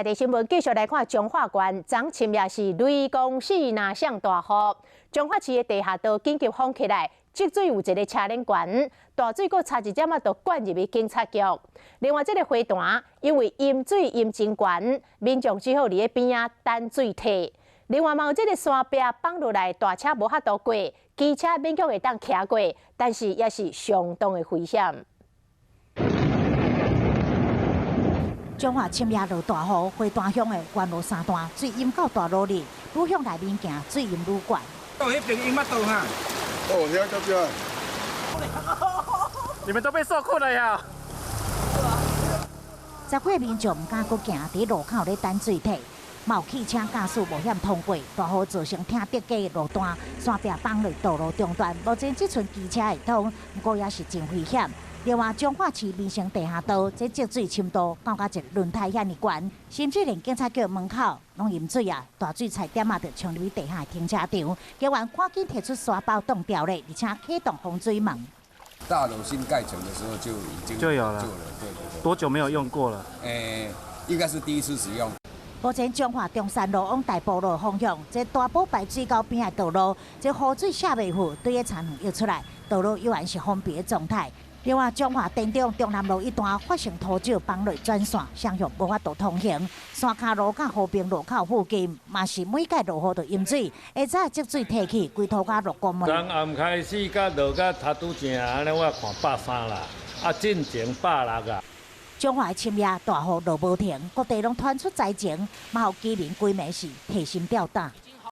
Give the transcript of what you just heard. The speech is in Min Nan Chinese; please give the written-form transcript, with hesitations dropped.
在新聞繼續來看彰化縣，昨深夜是雷公四若響大雨，彰化市的地下道緊急封起來，積水有一个車輪懸，大水閣差一點仔就灌入去警察局。另外，這个花壇因為淹水淹真懸，民眾只好佇咧邊仔等水退。另外，嘛有這个山壁崩落來，大車無法度過，機車勉強會當騎過，但是也是相當的危險。彰化深夜落大雨，花壇鄉的原路三段水淹到大路裡，愈向內面行，水淹愈懸。到彼邊淹較多哈？哦，遐較遮。你們都被受困了呀！十幾个民眾毋敢閣行，佇路口咧等水退，嘛有汽車駕駛冒險通過，大雨造成拆竹架路段，山壁崩落道路中段，目前只賰機車會通，毋過也是真危險。另外，彰化市民生地下道，這積水深度到甲一個輪胎遐爾懸，甚至連警察局門口攏淹水啊！大水差點仔就衝入去地下停車場，警員趕緊提出沙包擋掉咧，而且啟動防水門。大樓新蓋成的時候就已經就有了，做了，對對對。多久沒有用過了？應該是第一次使用。目前彰化中山路往大埔路方向，這大埔排水溝邊的道路，這雨水下袂去，對个田園溢出來，道路依然是封閉的狀態。另外，彰化田中中南路一段發生土石崩落轉線，雙向無法度通行。山跤路佮和平路口附近，嘛是每屆落雨就淹水，下早積水退去，規塗跤落光門。昨暗開始佮落甲頭拄正，按呢我看130啦，啊進前160啊。彰化深夜大雨落無停，各地攏傳出災情，嘛予居民規暝是提心吊膽。